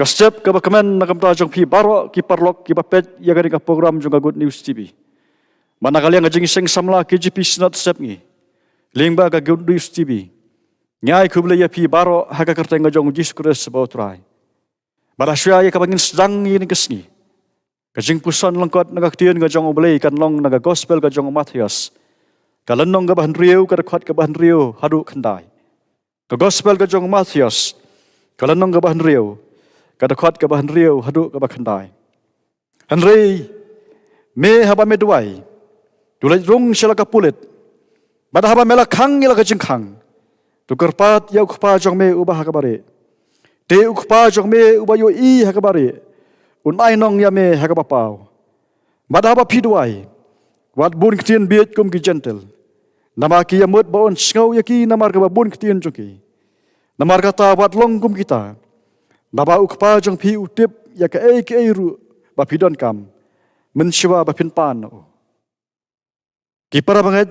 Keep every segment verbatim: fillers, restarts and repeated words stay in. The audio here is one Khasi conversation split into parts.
Ka step kaba kmen na ka bynta jong phi baroh ki paralok kiba peit ïa kane ka program jong ka Good News T V. Bad na ka liang ka jingïaseng samla K J P Synod Sepngi lyngba ka Good News T V, ngi ai khublei ïa phi baroh ha ka kyrteng ka jong U Jisu Khrist ba U Trai. Bad shuwa ïa kaba ngin sdang ïa kane ka sngi, ka jingpuson lyngkot na ka ktien ka jong U Blei kan long na ka Gospel ka jong u Mathaios, ka lynnong kaba hynriew, ka dkhot kaba hynriew haduh khyndai. Ka Gospel ka jong u Mathaios, ka lynnong kaba hynriew, ka dkhot kaba hynriew haduh kaba khyndai. Hynrei me, haba me duwai, to leit rung sha la ka pulit, bad haba me la khang ïa la ka jingkhang, to kyrpad ïa U Kpa jong me uba ha kaba rieh. Te U Kpa jong me uba ïohi ha kaba rieh un ai nong ïa me ha kaba paw. Bad haba phi duwai, wat bun ktien bieit kum ki Jentil, namar ki ïamut ba yn sngew ïa ki namar kaba bun ktien jong ki. Namar kata wat long kum kita, naba U Kpa jong phi u tip ïa kaei kaei ruh ba phi donkam mynshuwa ba phin pan na u. Ki para bangeit,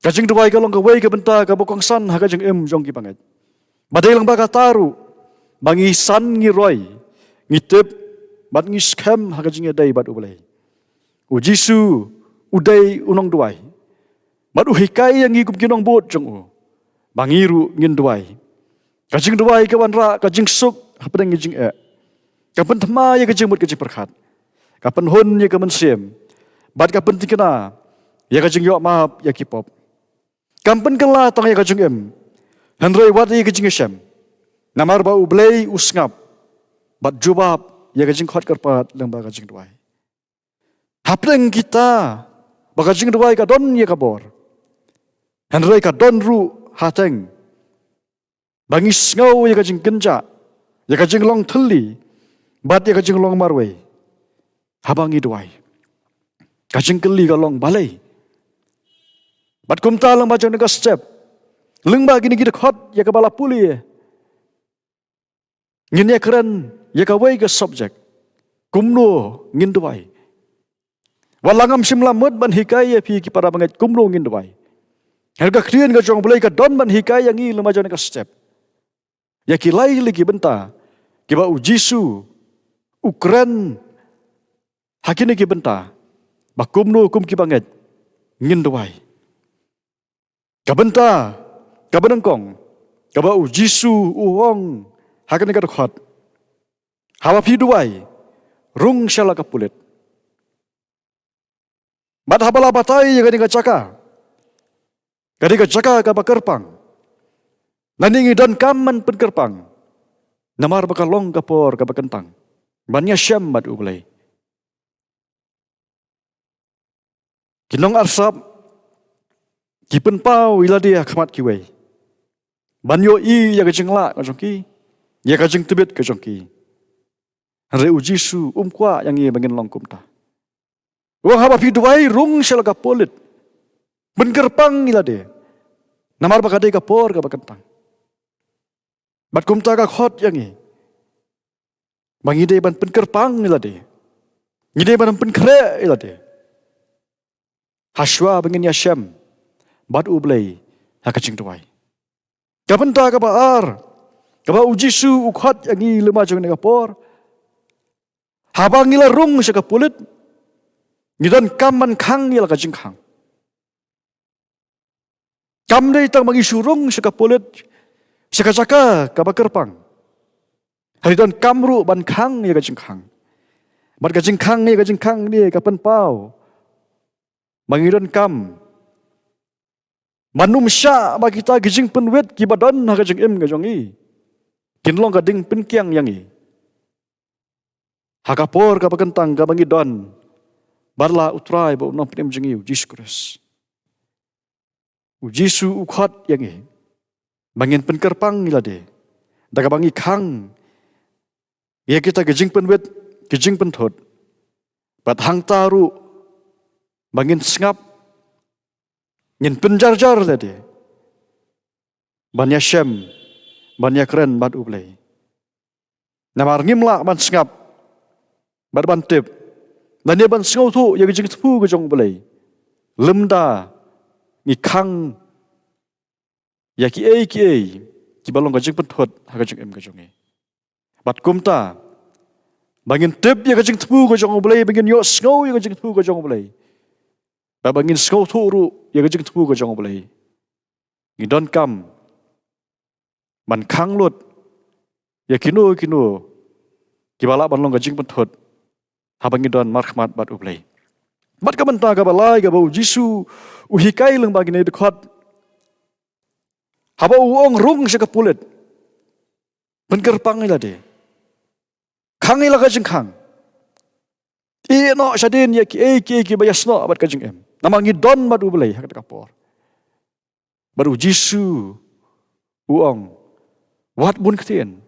ka jingduwai ka long kawei ka bynta kaba kongsan ha ka jingim jong ki bangeit. Ba dei lyngba kata ruh ba ngi san, ngi roi, ngi tip bad ngi skhem ha ka jingïadei bad U Blei. U Jisu u dei u nongduwai, bad u hikai ïa ngi kum ki nongbud jong u ba ngi ruh ngin duwai. Ka jingduwai ka wanrah ka jingsuk hapdeng ka jingeh, ka pynthma ïa ka jingmut ka jingpyrkhat, ka pynhun ïa ka mynsiem, bad ka pynthikna ïa ka jingïoh map ïa ki pop. Kam pynkylla tang ïa ka jingim, hynrei wat ïa ka jingïashem, namar ba U Blei u sngap bad jubab ïa ka jingkhot kyrpad lyngba ka jingduwai. Hapdeng kita ba ka jingduwai ka don ïa ka bor, hynrei ka don ruh hateng ba ngi sngew ïa ka jingkynjah, ïa ka jinglong thylli, bad ïa ka jinglong marwei haba ngi duwai. Ka jingkylli ka long balei? Bad kumta lyngba jong kane ka step, lyngba kine ki dkhot ïa kaba la pule, ngin ïakren ïa kawei ka subject: kumno ngin duwai. Wat la ngam shym la mut ban hikai ïa phi ki para bangeit kumno ngin duwai, hynrei ka ktien ka jong U Blei ka don ban hikai ïa ngi lyngba jong kane ka step ïa ki lai tylli ki bynta kiba U Jisu u kren ha kine ki bynta, ba kumno kum ki bangeit ngin duwai. Ka bynta kaba nyngkong kaba U Jisu u ong ha kane ka dkhot: haba phi duwai, rung sha la ka pulit. Bad haba la batai ïa kane ka jaka, ka dei ka jaka kaba kyrpang, lane ngi donkam ban pynkyrpang, namar ba ka long ka por kaba kyntang ban ïashem bad U Blei. Ki nongarsap ki pynpaw ïa lade ha khmat kiwei ban ïohi ïa ka jinglah ka jong ki, ïa ka jingtbit ka jong ki. Hynrei U Jisu um kwah ïa ngi ba ngin long kumta. U ong, haba phi duwai, rung sha la ka pulit, pynkyrpang ïa lade, namar ba ka dei ka por kaba kyntang. Bad kumta ka khot ïa ngi ba ngi dei ban pynkyrpang ïa lade, ngi dei ban pynkhreh ïa lade, hashwa ba ngin ïashem bad U Blei ha ka jingduwai. Ka bynta kaba ar kaba U Jisu u khot ïa ngi lyngba jong kane ka por: haba ngi la rung sha ka pulit, ngi donkam ban khang ïa la ka jingkhang. Kam dei tang ba ngi shu rung sha ka pulit, sha ka jaka kaba kyrpang, hynrei donkam ruh ban khang ïa ka jingkhang. Bad ka jingkhang ïa ka jingkhang ne ka pynpaw ba ngi donkam ban ym shah ba kita ki jingpynwit kiba don ha ka jingim ka jong ngi kin long ka ding pynkiang ïa ngi ha ka por kaba kyntang kaba ngi don bad la U Trai bad U Nongpynim jong ngi, U Jisu Khrist. U Jisu u khot ïa ngi ba ngin pynkyrpang ïa lade da kaba ngi khang ïa kita ki jingpynwit, ki jingpynthut, bad hangta ruh ba ngin sngap, ngin pynjarjar ïa lade ban ïashem, ban ïakren bad U Blei. Namar ngim lah ban sngap bad ban tip lane ban sngewthuh ïa ka jingthmu ka jong U Blei lymda ngi khang ïa kiei kiei kiba long ka jingpynthut ha ka jingim ka jong ngi. Bad kumta, ba ngin tip ïa ka jingthmu ka jong U Blei, ba ngin ïohsngew ïa ka jingthmu ka jong U Blei, bad ba ngin sngewthuh ruh ïa ka jingthmu ka jong U Blei, ngi donkam ban khang lut ïa kino kino kiba lah ban long ka jingpynthut haba ngi don markhmat bad U Blei. Bad ka bynta kaba lai kaba U Jisu u hikai lyngba kine ki dkhot, haba u ong, rung sha ka pulit, pynkyrpang ïa lade, khang ïa la ka jingkhang, ïehnoh shadien ïa kiei kiei kiba ïasnoh bad ka jingim, namar ngi don bad U Blei ha kata ka por. Bad U Jisu u ong, wat bun ktien.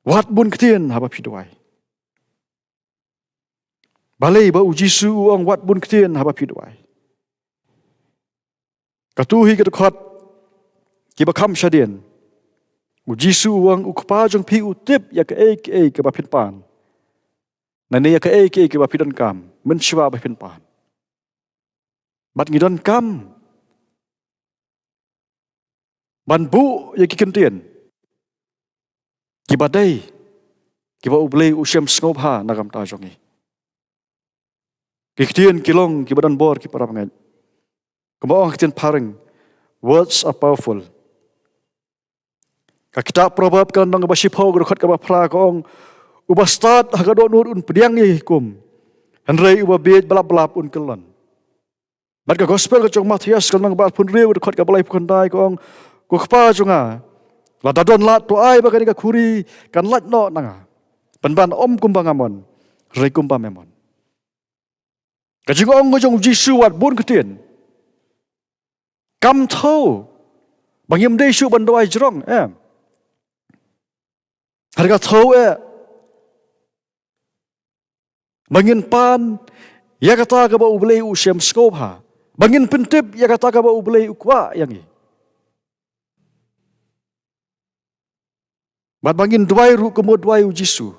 Wat bun ktien haba phi duwai. Balei ba U Jisu u ong, wat bun ktien haba phi duwai? Katto hi ka dkhot kiba kham shadien, U Jisu u ong, U Kpa jong phi u tip ïa kaei kaei kaba phin pan, lane ïa kaei kaei kaba phi donkam, mynshuwa ba phin pan. Bad ngi donkam ban buh ïa ki ktien kiba dei, kiba U Blei u shem sngewbha na ka bynta jong ngi. Ki ktien ki long kiba don bor, ki parabangeit. Kumba ong ka ktien phareng, words are powerful. Ka kitab Proverb ka lynnong kaba shiphew, ka dkhot kaba phra, ka ong, uba stad ha ka dohnud un pdiang ïa ki hukum, hynrei uba bieit blap blap un kyllon. Bad ka gospel ka jong u Mathaios ka lynnong ba arphew hynriew, ka dkhot kaba laiphew khyndai, ka ong, Ko Kpa jong nga, lada don lad, to ai ba kane ka khuri kan lait noh na nga. Pynban ym kumba nga mon, hynrei kumba me mon. Ka jingong ka jong U Jisu, wat bun ktien, kam thew ba ngim dei shuh ban duwai jrong, em. Hynrei ka thew eh ba ngin pan ïa kata kaba U Blei u shem sngewbha, ba ngin pyntip ïa kata kaba U Blei u kwah ïa ngi. Bad ba ngin duwai ruh kumba u duwai U Jisu,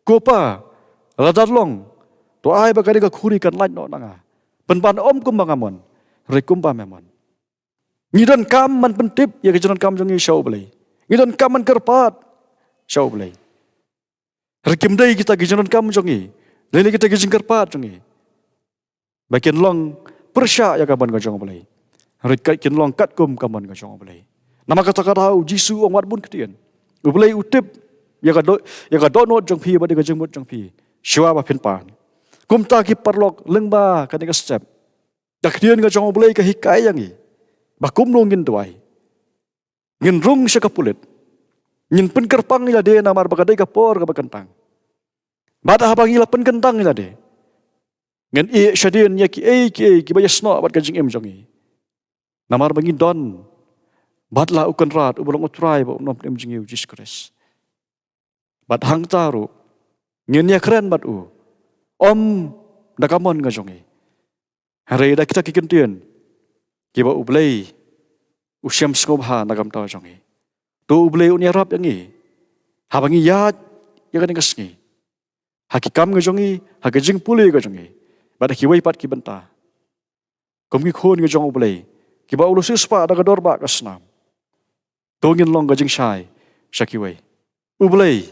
Ko Pa, lada long, to ai ba kane ka khuri kan lait noh na nga. Pynban ym kumba nga mon, hynrei kumba me mon. Ngi donkam ban pyntip ïa ka jingdonkam jong ngi sha U Blei. Ngi donkam ban kyrpad sha U Blei. Hynrei kim dei kita ki jingdonkam jong ngi, lane kita ki jingkyrpad jong ngi, ba kin long pyrshah ïa ka mon ka jong U Blei, hynrei kin long katkum ka mon ka jong U Blei. Namar kata ka daw U Jisu u ong, wat bun ktien. U Blei u tip ïa ka doh, ïa ka dohnud jong phi bad ïa ka jingmut jong phi shuwa ba phin pan. Kumta ki paralok, lyngba kane ka step, ka ktien ka jong U Blei ka hikai ïa ngi ba kumno ngin duwai. Ngin rung sha ka pulit, ngin pynkyrpang ïa lade namar ba ka dei ka por kaba kyntang. Bad haba ngi la pynkyntang ïa lade, ngin ïeh shadien ïa kiei kiei kiba ïasnoh bad ka jingim jong ngi, namar ba ngi don bad la U Kynrad uba long U Trai bad U Nongpynim jong ngi, U Jisu Khrist. Bad hangta ruh ngin ïakren bad u, ym da ka mon ka jong ngi, hynrei da kita ki ktien kiba U Blei u shem sngewbha na ka bynta jong ngi. To U Blei un ïarap ïa ngi haba ngi ïaid ïa kane ka sngi, ha ki kam ka jong ngi, ha ka jingpule ka jong ngi, bad ha kiwei pat ki bynta. Kum ki khun ka jong U Blei kiba u la siewspah da ka dor ba ka snam, to ngin long ka jingshai sha kiwei. U Blei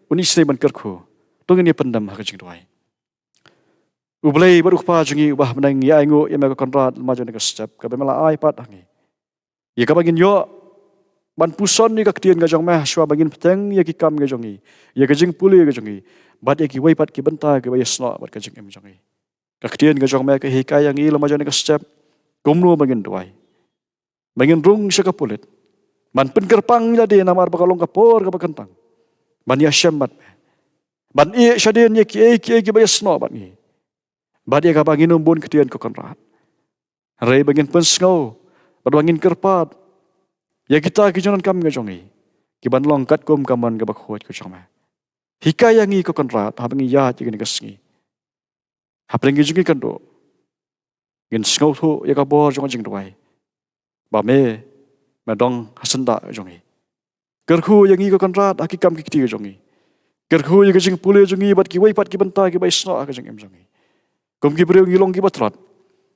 un isynei ban kyrkhu. To ngin ïapyndem ha ka jingduwai. U Blei bad U Kpa jong ngi uba ha bneng, ngi ainguh ïa me ko Kynrad, lem ha jong kane ka step kaba me la ai pat ha ngi, ïa kaba ngin ïoh ban puson ïa ka ktien ka jong me, shuwa ba ngin bteng ïa ki kam ka jong ngi, ïa ka jingpule ka jong ngi, bad ïa kiwei pat ki bynta kiba ïasnoh bad ka jingim jong ngi. Ka ktien ka jong me ka hikai ïa ngi lem ha jong kane ka step kumno ba ngin duwai, ba ngin rung sha ka pulit, ban pynkyrpang ïa lade namar ba ka long ka por kaba kyntang ban ïashem bad me, ban ïeh shadien ïa kiei kiei kiba ïasnoh bad ngi, bad ïa kaba ngin ym bun ktien ko Kynrad, hynrei ba ngin pynsngew bad ba ngin kyrpad ïa kita ki jingdonkam ka jong ngi, kiban long katkum ka mon kaba khuid ka jong me. Hikai ïa ngi ko Kynrad haba ngi ïaid ïa kane ka sngi. Hapdeng ki jong ngi kynduh, ngin sngewthuh ïa ka bor jong ka jingduwai, ba me, me dong ha syndah jong ngi. Kyrkhu ïa ngi ko Kynrad ha ki kam ki kti ka jong ngi. Kyrkhu ïa ka jingpule jong ngi bad kiwei pat ki bynta kiba ïasnoh ha ka jingim jong ngi. Kum ki briew ngi long kiba tlot,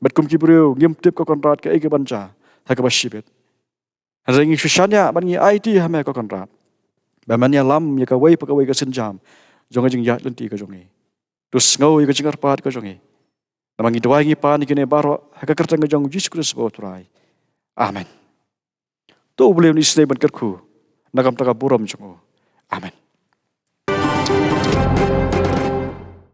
bad kum ki briew ngim tip ko Kynrad kaei kaban jia ha kaba shibit. Hynrei ngi shu shaniah bad ngi aiti ha me ko Kynrad, Ba men ïalam ïa kawei pa kawei ka sienjam jong ka jingïaid lynti ka jong ngi. To sngew ïa ka jingkyrpad ka jong ngi. Namar ngi duwai ngi pan ïa kine baroh ha ka kyrteng ka jong U Jisu Khrist U Trai. Amen. To U Blei un isynei ban kyrkhu na ka bynta ka burom jong u. Amen.